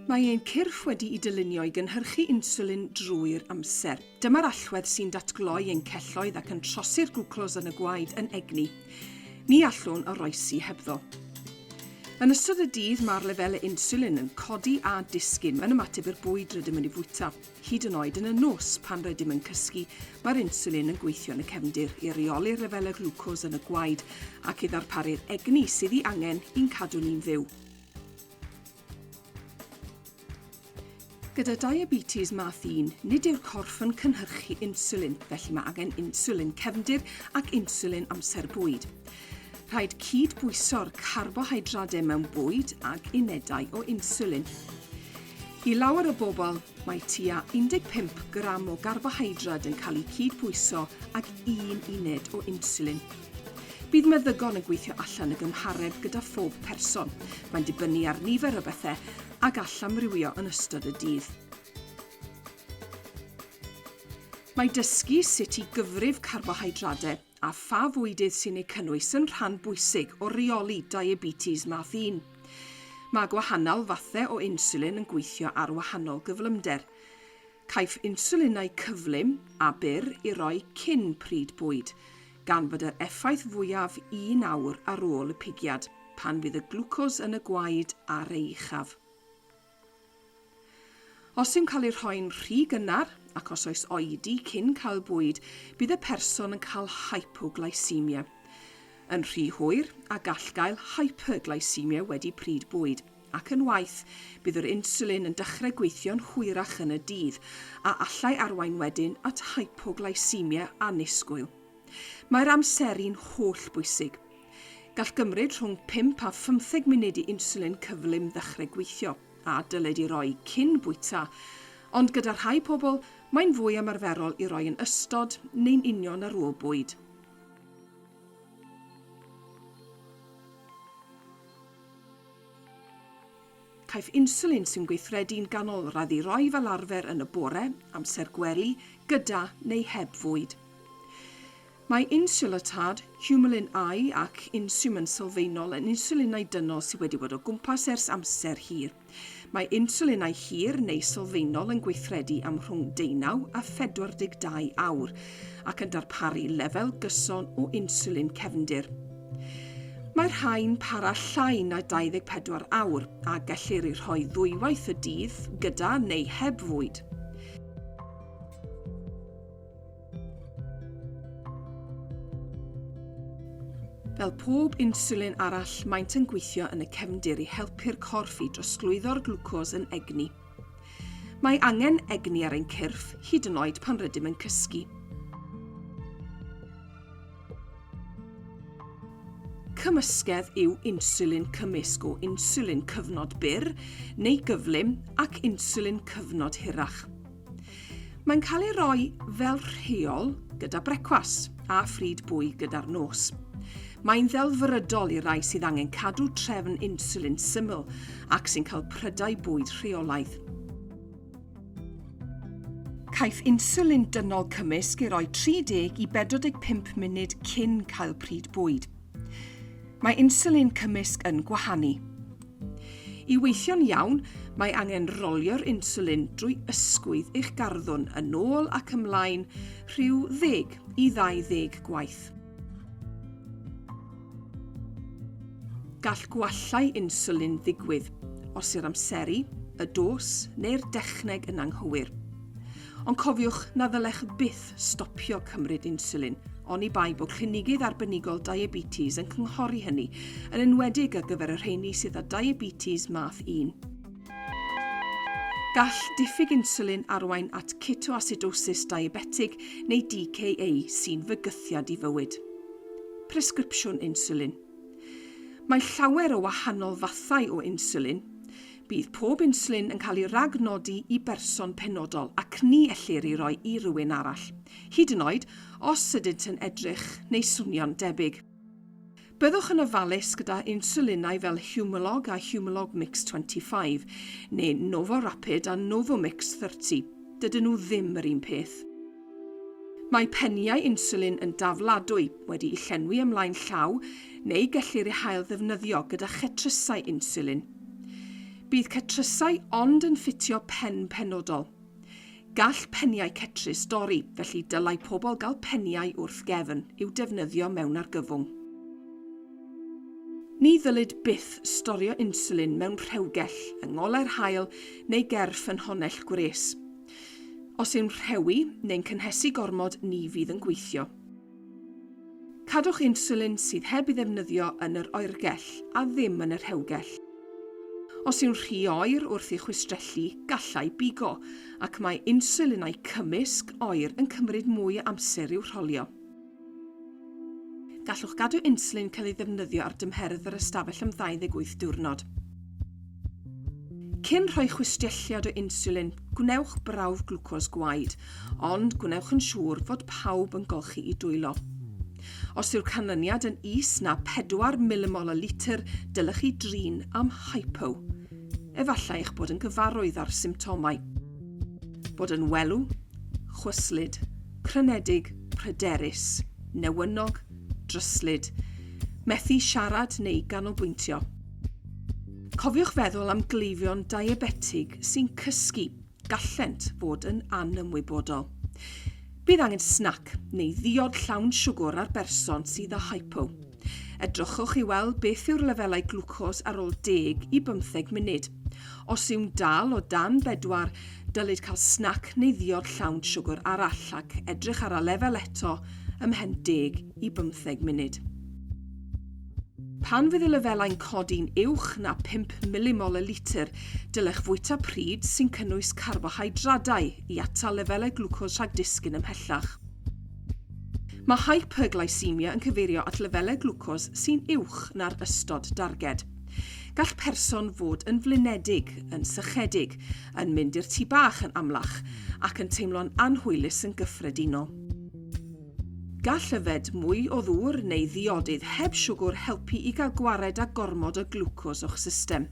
Mae ein cyrff wedi'i dylunio i gynhyrchu inswlin drwy'r amser. Dyma'r allwedd sy'n datgloi ein celloedd ac yn trosi'r glwcos yn y gwaed yn egni. Ni allwn oroesi hebddo. Yn ystod y dydd mae'r lefelau inswlin yn codi a disgyn mewn ymateb i'r bwyd rydym yn ei fwyta. Hyd yn oed yn y nos pan rydym yn cysgu, mae'r inswlin yn gweithio yn y cefndir i reoli'r lefelau glwcos yn y gwaed ac i ddarparu'r egni sydd ei angen i'n cadw ni'n fyw. Gyda diabetes math 1, nid yw'r corff yn cynhyrchu inswlin, felly mae angen inswlin cefndir ac inswlin amser bwyd. Rhaid cyd-bwyso'r carbohydradau mewn bwyd ag unedau o inswlin. I lawer o bobl, mae tua 15 gram o garbohydrad yn cael eu cyd-bwyso ag un uned o inswlin. Bydd meddygon yn gweithio allan y gymhareb gyda phob person. Mae'n dibynnu ar nifer o bethau a gall amrywio yn ystod y dydd. Mae dysgu sut i gyfrif carbohydradau a pha fwydydd sy'n eu cynnwys yn rhan bwysig o reoli diabetes math 1. Mae gwahanol fathau o inswlin yn gweithio ar wahanol gyflymder. Caiff inswlinau cyflym a byr ei roi cyn pryd bwyd, gan fod yr effaith fwyaf un awr ar ôl y pigiad, pan fydd y glwcos yn y gwaed ar ei uchaf. Os yw'n cael ei rhoi'n rhy gynnar, ac os oes oedi cyn cael bwyd, bydd y person yn cael hypoglycemia. Yn rhy hwyr, a gall gael hyperglycemia wedi pryd bwyd. Ac yn waeth, bydd yr inswlin yn dechrau gweithio'n hwyrach yn y dydd, a allai arwain wedyn at hypoglycemia annisgwyl. Mae'r amseru'n holl bwysig. Gall gymryd rhwng 5 a phymtheg munud i inswlin cyflym ddechrau gweithio, a dylid ei roi cyn bwyta, ond gyda rhai pobl, mae'n fwy ymarferol i roi yn ystod neu'n union ar ôl bwyd. Caiff inswlin sy'n gweithredu'n ganolradd ei roi fel arfer yn y bore, amser gwely, gyda neu heb fwyd. Mae Insulatard, Humulin I ac Insuman sylfaenol yn inswlinau dynol sydd wedi bod o gwmpas ers amser hir. Mae inswlinau hir neu sylfaenol yn gweithredu am rhwng deunaw a 42 awr ac yn darparu lefel gyson o inswlin cefndir. Mae'r rhain para llai na 24 awr a gellir eu rhoi ddwywaith y dydd gyda neu heb fwyd. Fel pob inswlin arall, maent yn gweithio yn y cefndir i helpu'r corff i drosglwyddo'r glwcos yn egni. Mae angen egni ar ein cyrff, hyd yn oed pan rydym yn cysgu. Cymysgedd yw inswlin cymysg o inswlin cyfnod byr neu gyflym ac inswlin cyfnod hirach. Mae'n cael ei roi fel rheol gyda brecwas a phryd bwyd gyda'r nos. Mae'n ddelfrydol i rai sydd angen cadw trefn inswlin syml ac sy'n cael prydau bwyd rheolaidd. Caiff inswlin dynol cymysg ei roi 30 i 45 munud cyn cael pryd bwyd. Mae inswlin cymysg yn gwahanu. I weithio'n iawn, mae angen rolio'r inswlin drwy ysgwydd eich garddwn yn ôl ac ymlaen rhyw ddeg i 20 gwaith. Gall gwallau inswlin ddigwydd os yw'r amseru, y dos neu'r dechneg yn anghywir. Ond cofiwch na ddylech byth stopio cymryd inswlin, oni bai bod clinigydd arbenigol diabetes yn cynghori hynny, yn enwedig ar gyfer y rheini sydd â diabetes math 1. Gall diffyg inswlin arwain at cetoasidosis diabetig neu DKA sy'n fygythiad i fywyd. Presgripsiwn inswlin. Mae llawer o wahanol fathau o inswlin. Bydd pob inswlin yn cael ei ragnodi i berson penodol ac ni ellir ei roi i rywun arall, hyd yn oed os ydynt yn edrych neu swnio'n debyg. Byddwch yn ofalus gyda inswlinau fel Humalog a Humalog Mix 25, neu NovoRapid a NovoMix 30. Dydyn nhw ddim yr un peth. Mae peniau inswlin yn dafladwy, wedi'u llenwi ymlaen llaw, neu gellir eu hail-ddefnyddio gyda chetrysau inswlin. Bydd cetrysau ond yn ffitio pen penodol. Gall peniau cetrys dorri, felly dylai pobl gael peniau wrth gefn i'w defnyddio mewn argyfwng. Ni ddylid byth storio inswlin mewn rhewgell, yng ngolau'r haul neu ger ffynhonnell gwres. Os yw'n rhewi neu'n cynhesu gormod ni fydd yn gweithio. Cadwch inswlin sydd heb ei ddefnyddio yn yr oergell a ddim yn y rhewgell. Os yw'n rhy oer wrth ei chwistrellu, gallai bigo, ac mae inswlinau cymysg oer yn cymryd mwy o amser i'w rholio. Gallwch gadw inswlin cael ei ddefnyddio ar dymheredd yr ystafell am 28 diwrnod. Cyn rhoi chwistrelliad o inswlin, gwnewch brawf glwcos gwaed, ond gwnewch yn siŵr fod pawb yn golchi'u dwylo. Os yw'r canlyniad yn is na 4 milimol y litr, dylech chi drin am hypo. Efallai eich bod yn gyfarwydd â'r symptomau. Bod yn welw, chwyslyd, crynedig, pryderus, newynog, dryslyd, methu siarad neu ganolbwyntio. Cofiwch feddwl am gleifion diabetig sy'n cysgu, gallent fod yn anymwybodol. Bydd angen snac neu ddiod llawn siwgr ar berson sydd â hypo. Edrychwch i weld beth yw'r lefelau glwcos ar ôl deg i bymtheg munud. Os yw'n dal o dan bedwar, dylid cael snac neu ddiod llawn siwgr arall ac edrych ar y lefel eto ymhen deg i bymtheg munud. Pan fydd y lefelau'n codi'n uwch na 5 milimol y litr, dylech fwyta pryd sy'n cynnwys carbohydradau i atal lefelau glwcos rhag disgyn ymhellach. Mae hyperglycemia yn cyfeirio at lefelau glwcos sy'n uwch na'r ystod darged. Gall person fod yn flinedig, yn sychedig, yn mynd i'r tŷ bach yn amlach, ac yn teimlo'n anhwylus yn gyffredinol. Gall yfed mwy o ddŵr neu ddiodydd heb siwgr helpu i gael gwared â gormod o glwcos o'ch system.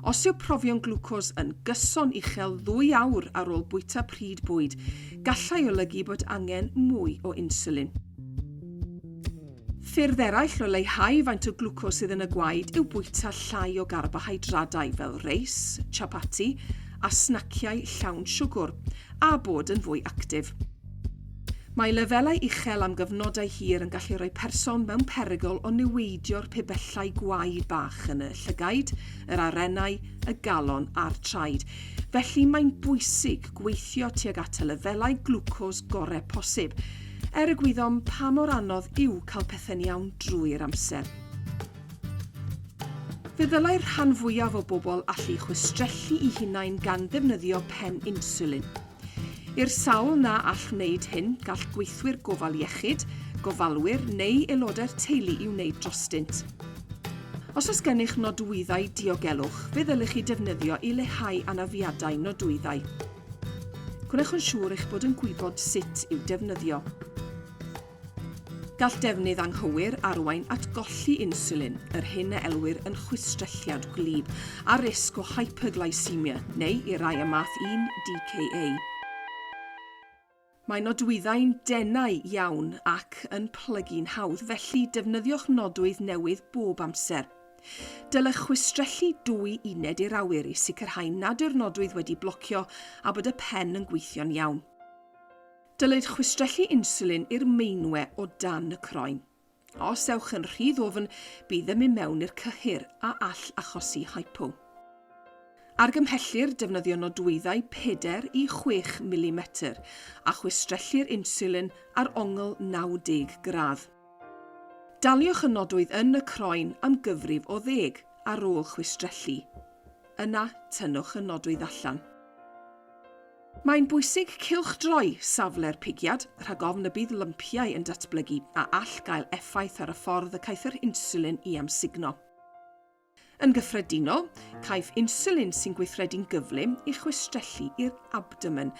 Os yw profion glwcos yn gyson uchel ddwy awr ar ôl bwyta pryd bwyd, gallai olygu bod angen mwy o inswlin. Ffyrdd eraill o leihau faint o glwcos sydd yn y gwaed yw bwyta llai o garbohydradau fel reis, chapati a snaciau llawn siwgr, a bod yn fwy actif. Mae lefelau uchel am gyfnodau hir yn gallu rhoi person mewn perygl o niweidio'r pibellau gwaed bach yn y llygaid, yr arennau, y galon a'r traed. Felly mae'n bwysig gweithio tuag at y lefelau glwcos gorau posib, er y gwyddom pa mor anodd yw cael pethau'n iawn drwy'r amser. Fe ddylai'r rhan fwyaf o bobl allu chwistrellu'u hunain gan ddefnyddio pen inswlin. I'r sawl na all wneud hyn, gall gweithwyr gofal iechyd, gofalwyr neu aelodau'r teulu i wneud drostynt. Os oes gennych nodwyddau diogelwch, fe ddylech chi defnyddio i leihau anafiadau nodwyddau. Gwnewch yn siŵr eich bod yn gwybod sut i'w defnyddio. Gall defnydd anghywir arwain at golli inswlin, yr hyn a elwir yn chwistrelliad gwlyb, a risg o hyperglycemia, neu i rai â math 1 DKA. Mae nodwyddau'n denau iawn ac yn plygu'n hawdd, felly defnyddiwch nodwydd newydd bob amser. Dylech chwistrellu dwy uned i'r awyr i sicrhau nad yw'r nodwydd wedi blocio a bod y pen yn gweithio'n iawn. Dylid chwistrellu inswlin i'r meinwe o dan y croen. Os ewch yn rhy ddwfn, bydd yn mynd mewn i'r cyhyr a all achosi hypo. Argymhellir defnyddio nodwyddau 4 i 6 milimetr a chwistrellu'r inswlin ar ongl 90 gradd. Daliwch y nodwydd yn y croen am gyfrif o ddeg ar ôl chwistrellu. Yna, tynnwch y nodwydd allan. Mae'n bwysig cylchdroi safle'r pigiad rhag ofn y bydd lympiau yn datblygu a all gael effaith ar y ffordd y caiff yr inswlin i amsugno. Yn gyffredinol, caiff inswlin sy'n gweithredu'n gyflym ei chwistrellu i'r abdomen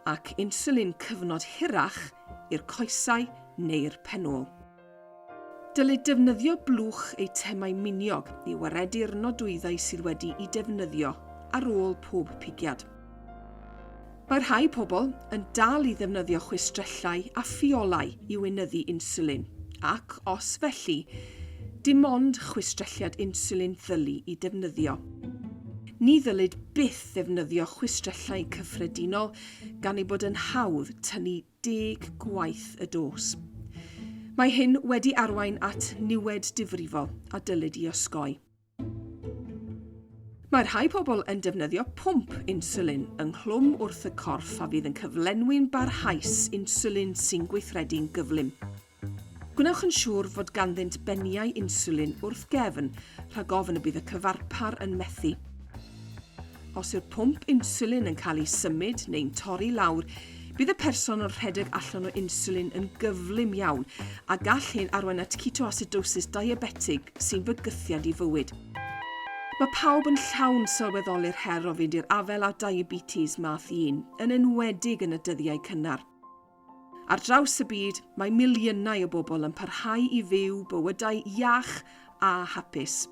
ac inswlin cyfnod hirach i'r coesau neu'r pen-ôl. Dylid defnyddio blwch eitemau miniog i waredu'r nodwyddau sydd wedi'u defnyddio ar ôl pob pigiad. Mae rhai pobl yn dal i ddefnyddio chwistrellau a ffiolau i weinyddu inswlin, ac os felly, dim ond chwistrelliad inswlin ddyli i defnyddio. Ni ddylid byth ddefnyddio chwistrellau cyffredinol gan ei bod yn hawdd tynnu deg gwaith y dos. Mae hyn wedi arwain at niwed difrifol a dylid i osgoi. Mae rhai pobl yn defnyddio pwmp inswlin ynghlwm wrth y corff a fydd yn cyflenwi'n barhaus inswlin sy'n gweithredu'n gyflym. Gwnewch yn siŵr fod ganddynt beniau inswlin wrth gefn rhag ofn y bydd y cyfarpar yn methu. Os yw'r pwmp inswlin yn cael ei symud neu'n torri lawr, bydd y person yn rhedeg allan o inswlin yn gyflym iawn a gall hyn arwain at cetoasidosis diabetig sy'n fygythiad i fywyd. Mae pawb yn llawn sylweddoli'r her o fynd i'r afael â diabetes math 1, yn enwedig yn y dyddiau cynnar. Ar draws y byd, mae miliynau o bobl yn parhau i fyw bywydau iach a hapus.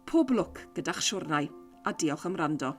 Pob lwc gyda'ch siwrnai, a diolch am wrando.